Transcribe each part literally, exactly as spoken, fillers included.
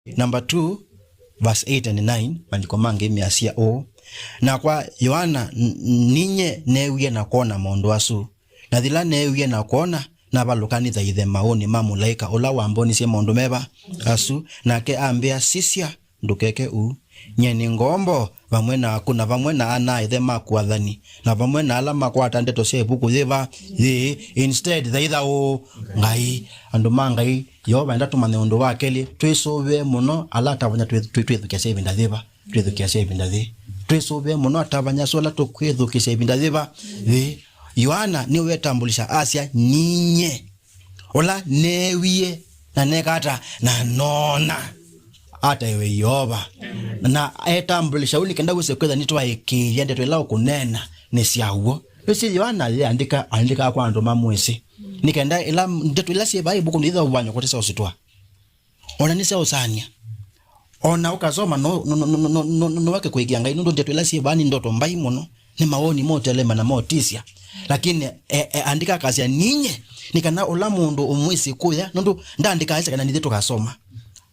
Number two, verse eight and nine, maandĩko mangĩ measya ũũ, "Nakwa Yoana, n-, ninyie neewie na kwona maũndũ asu. Na yĩla neewie na kwona, navalũka nĩthaithe maũũnĩ ma mũlaĩka ũla wambonisye maũndũ meva asu, nake ambĩa, 'Sisya, ndũkeke ũu. Nyie nĩ ngombo vamwe naku na vamwe na ana-a-ĩthe maku athani, na vamwe na ala makwata ndeto sya ĩvuku yĩva yĩĩ. Instead, thaitha ũũ Ngai.'" Andũ ma Ngai, Yeova enda tũmanye ũndũ wa kelĩ, twĩsũvĩe mũno ala atavany'a twĩ-, twĩ-, twĩthukĩasya ĩvinda yĩva, twĩthukĩasya ĩvinda yĩĩ. Twĩsũvĩe mũno atavany'a asu ala tũkwĩthukĩsya ĩvinda yĩva yĩĩ. Yoana nĩwetambulisha asya, "Ninyie ũla neewie na neka ata na noona." Ataĩwe Yeova. Na etambulisha ũu nĩ kenda wĩse kwĩtha nĩtwaĩkĩĩthya ndeto ila ũkũneena nĩ sya w'o. Wĩsĩ Yoana yeandĩka, andĩkaa kwa andũ mamwĩsĩ. Nĩ kenda ila ndeto ila syĩ vaa ĩvukunĩ ithaũvany'a kũte sya ũsitwa. Ona nĩ sya ũsania. Ona ũkasoma no, no, no wake kũĩkĩa Ngai, nũndũ ndeto ila syĩ vaa nĩ ndoto mbai mũno, nĩ mawoni motelema na motisya. Lakini e, e, andĩka akasya, "Ninyie," nĩ kana ũla mũndũ ũmwĩsĩ kũya, nũndũ ndaandĩka aisye kana nithyĩ tũkasoma.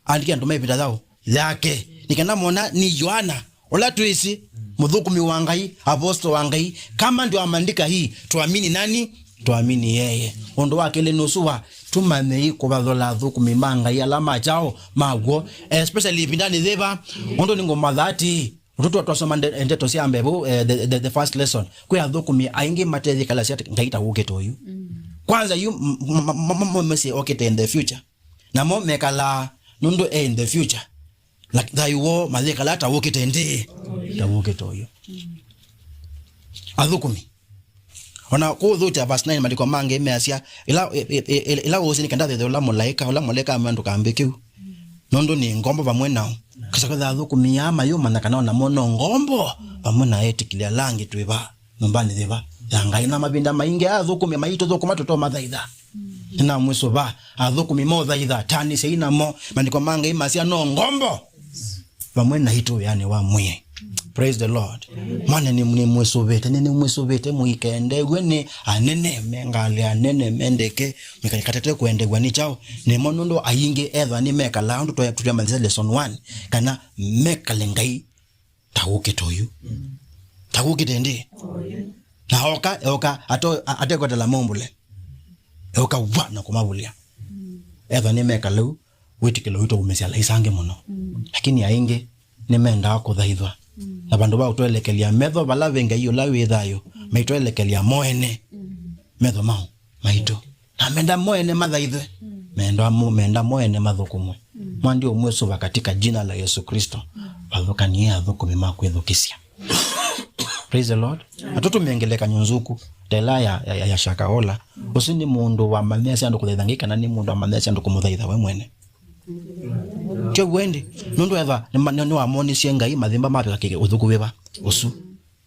Andĩke andũ ma ĩvinda yao yake. Nĩ kana mona nĩ Yoana, ũla twĩsĩ, mũthũkũmi wa Ngai, apostle wa Ngai. Kama ndio ameandika hii, tuamini nani? Tuamini yeye. Ũndũ wa kelĩ nĩ ũsu wa, tũmanyei kũvathũla athũkũmi ma Ngai ala ma kyaũ, ma w'o, especially ĩvindanĩ yĩva. Ũndũ nĩ ngũmatha ati, ũndũ twa-, twasoma nde-, ndeto sya mbee vau, eh, the, the, the first lesson. Kwĩ athũkũmi aingĩ matethĩkalasya ati Ngai ta wũkĩte ũyu. Kwanza yu m-, m-, m-, m-, m-, mesi okĩte in the future. Namo mekalaa nũndũ e in the future. Like, thayũ woo mayĩkalaa ta wũkĩte ndĩ, ta wũkĩte ũyũ. Athũkũmi. Ona kũthũkya verse nine, maandĩko mangĩ measya, ĩla, ĩ-, ĩ-, ĩ-, ĩla wũsĩ nĩ kenda thĩthĩ ũla mũlaĩka, ũla mũlaĩka amwĩa ndũkambĩ kĩu. Nũndũ nĩ ngombo vamwe nao. Kasa kwĩtha athũkũmi aa mayũmanya kana onamo no ngombo vamwe na etĩkĩli ala angĩ twĩ vaa nyũmbanĩ yĩva ya Ngai. Na mavinda maingĩ athũkũmi maitũ thũkũma tũtomathaitha. Nĩnamwĩsũva, athũkũmi mothaitha, tanĩsyai namo. Maandĩko ma Ngai masya no ngombo vamwe naitũ wĩanĩ wa mwĩĩ. Praise the Lord. Mwana nĩ, nĩmwĩsũvĩte, nĩ, nĩmwĩsũvĩte mũikendew'e nĩ anene, me ngalĩ anene, me ndeke, mũikatate kũendew'a nĩ kyaũ nĩmo, nũndũ aingĩ ethwa nĩmekalaa ũndũ twa-, tũyamanyĩsya lesson one, kana mekale Ngai ta wũkĩte ũyu. Ta wũkĩte ndĩ. Na oka, oka, ato-, a-, atekwetela mombũle. Oka vwa na kũmavũlya. Ethwa nĩmekala ũu, wĩtĩkĩlo witũ ũmĩsya laisangĩ mũno. Lakini aingĩ nĩmendaa kũthaithwa. Na vandũ va ũtwelekelya metho vala ve Ngai ũla wĩ thayũ, maitwelekelya mo ene metho mao maitũ. Na menda mo ene mathaithwe. Menda mo, menda mo ene mathũkũmwe. Mwandi ũmwĩsũva katika jina la Yesu Kristo. Vathũkanie athũkũmi ma kwĩthukĩsya. Praise the Lord. Atũtũmĩe ngelekany'o nzũku ta ĩla ya, ya, ya, ya Shakahola. Ũsu nĩ mũndũ wamanyĩasya andũ kũthaitha Ngai kana nĩ mũndũ wamanyĩasya andũ kũmũthaitha we mwene? Tyo w'o ĩndĩ. Nũndũ ethwa nĩma-, nĩ-, nĩwamonisye Ngai mathĩmba mavika kĩ-, ũthũku wĩva ũsu.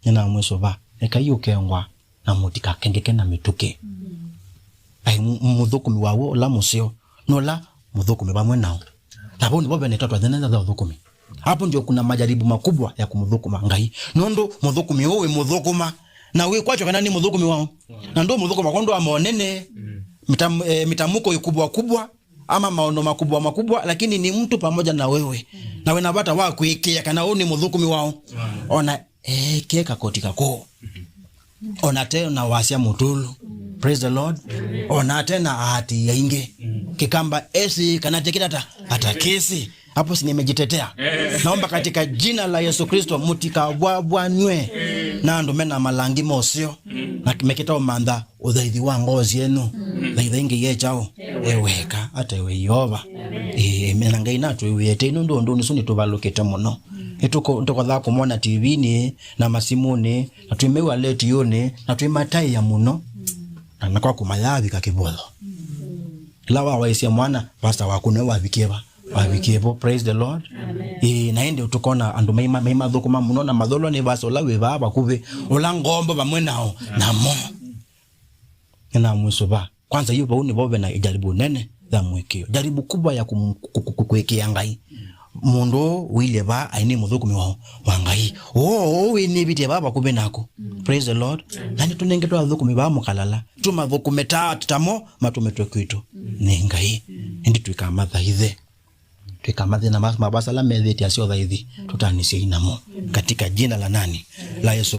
Nĩnamwĩsũva, ekai ũkengwa na mũtikakengeke na mĩtũkĩ. Ai, mũ-, mũthũkũmi wa w'o ũla mũseo nũla mũthũkũmi vamwe nao. Na vau nĩvo vene twatwa thĩna na ũthũkũmi. Hapo ndio kuna majaribu makubwa ya kumthũkũma Ngai. Nũndũ mũthũkũmi ũũ wĩ mũthũkũma. Na wĩ kwatyo kana nĩ mũthũkũmi wao. Na ndũ mũthũkũma kwa ndũ wa monene. Mitam-, eh, mitamko ikubwa kubwa. Ama maono makubwa makubwa, lakini ni mtu pamoja na wewe. Na wena vata wa kuikia kana ũũ nĩ mũthũkũmi wao. Ona eke kakoti kakũũ. Ona te na wasya mũtũlu. Praise the Lord. Ona ate na aati aingĩ. Kĩkamba esi kana tekĩta ata, ata kesi. Hapo si nimejitetea. Naomba katika jina la Yesu Kristo, mũtikavwavwanw'e na andũ mena malangi moseo na mekĩta ũmantha ũthaithi wa ngoo syenyu. Thaitha ingĩ ye kyaũ? Eweka, atewe Yeova. Ĩĩ, na Ngai natwĩw'ĩe tei nũndũ ũndũ ũsu nĩtũvalũkĩte mũno. Nĩtũko-, nĩtũkothaa kũmwona T V-nĩ na masimũnĩ, na twĩmew'a letiũnĩ, na twĩmataĩa mũno. Na, na kwa kũmayavika kĩvũtho. Ĩla wawaisye mwana, pastor waku nĩwe wavikie va? Wavikie vo. Praise the Lord. Ĩĩ, na ĩndĩ tũkona andũ maima-, maimathũkũma mũno na matholwa nĩ pastor ũla wĩ vaa vakuvĩ, ũla ngombo vamwe nao, namo. Nĩnamwĩsũva. Kwanza yu vau nĩvo ve na jaribu nene ya mũĩkĩĩo. Jaribu kubwa ya kum-, ku-, ku-, ku-, kũĩkĩĩa Ngai. Mũndũ ũũ ũilye vaa aĩ nĩ mũthũkũmi wa, wa Ngai. Ũũ, ũũ wĩnĩvĩtye vaa vakuvĩ naku. Praise the Lord. Na nĩtũnengetwe athũkũmi vaa mũkalala. Tũmathũkũme ta, tamo matũmĩtwe kwitũ nĩ Ngai. Ĩndĩ tũikamathaithe. Twĩka mathĩna ma, ma vasala methĩte asyo thaithi, tũtanĩsyei namo. Katika jina la nani? La Yesu.